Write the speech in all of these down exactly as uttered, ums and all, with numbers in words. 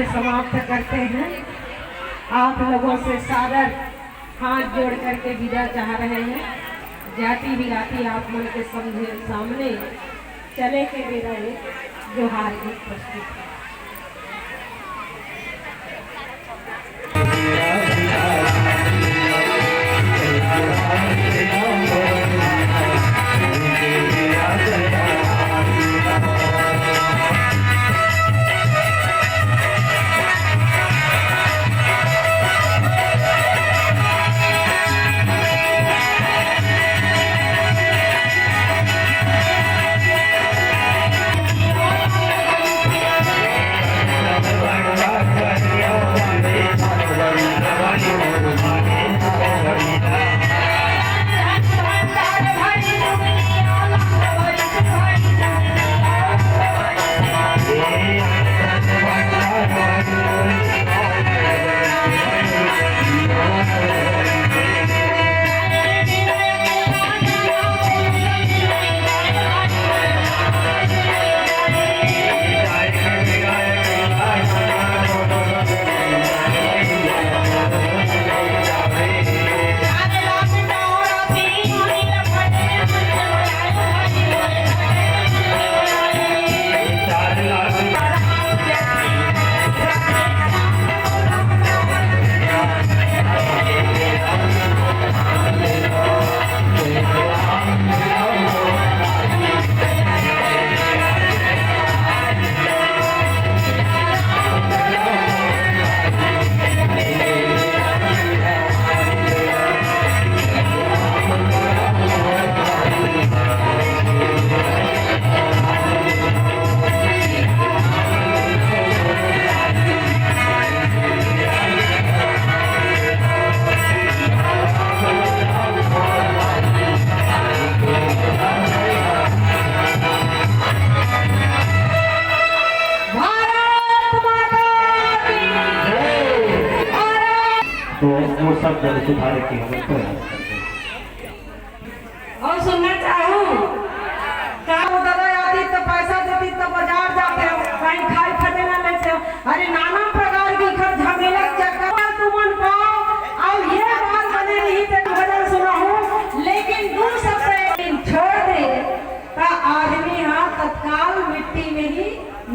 समाप्त करते हैं। आप लोगों से सादर हाथ जोड़ करके विदा चाह रहे हैं। जाति बिराती आप मन के समझे सामने चले के बेरा एक जोहार गीत प्रस्तुत है। भारत माता की जय। भारत तो वो सब जन सुधार के हम प्रयास करते हैं। अउ सुनना चाहूँ, का वो ददा आती त पैसा देती त बाजार जाते, कहीं खाई फटे ना लेते। अरे नाना प्रकार की खर झमेला चक्कर में तुमन पाओ, अउ ये बात बने रही त भजन सुनाहूँ, लेकिन दू शब्द एक दिन छोड़ दे, त आदमी हा तत्काल मिट्टी में ही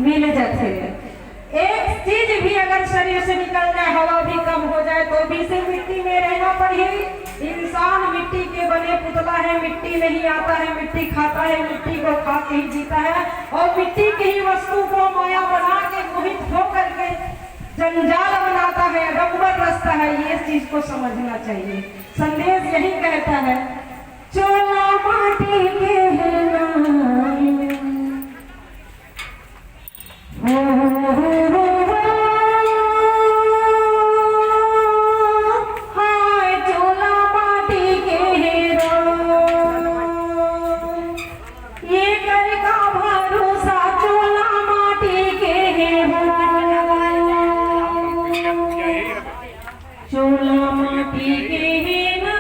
मिल जाते। एक चीज भी अगर शरीर से निकल जाए, हवा भी कम हो जाए, तो भी इसे मिट्टी में रहना पड़ही। इंसान मिट्टी के बने पुतला है, मिट्टी में ही आता है, मिट्टी खाता है, मिट्टी को खा के ही जीता है और मिट्टी की ही वस्तु को माया बना के मोहित हो करके जंजाल बनाता है, अडम्बर रचता है। ये चीज को समझना चाहिए। संदेश यही कहता है, चोला माटी के है नाई। हाय चोला माटी के हे रो, ये कर का भरोसा चोला माटी के हे रो, चोला माटी के हे ना।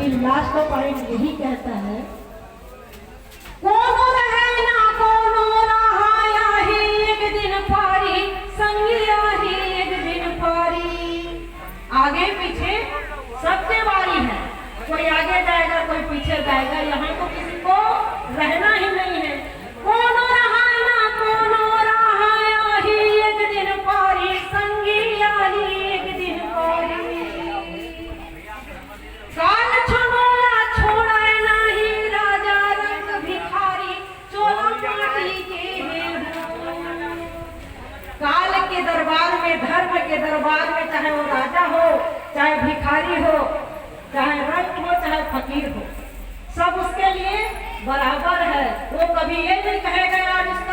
लास्ट पॉइंट यही कहता है, कोनो रहे ना कोनो रहा, आही एक दिन पारी, संगी आही एक दिन पारी। आगे पीछे सबके बारी है, कोई आगे जाएगा, कोई पीछे जाएगा। यहाँ तो किसी को रहना ही नहीं है। कोनो रहा ना कोनो रहा, आही एक दिन पारी, संगी आही एक दिन पारी। काल छोड़ोला छोड़ाए नाही, राजा रंग भिखारी, चोला माटी के हे हो। काल के दरबार में, धर्म के दरबार में, चाहे वो राजा हो, चाहे भिखारी हो, चाहे रंग हो, चाहे फकीर हो, सब उसके लिए बराबर है। वो कभी ये नहीं कहेगा यार, इसका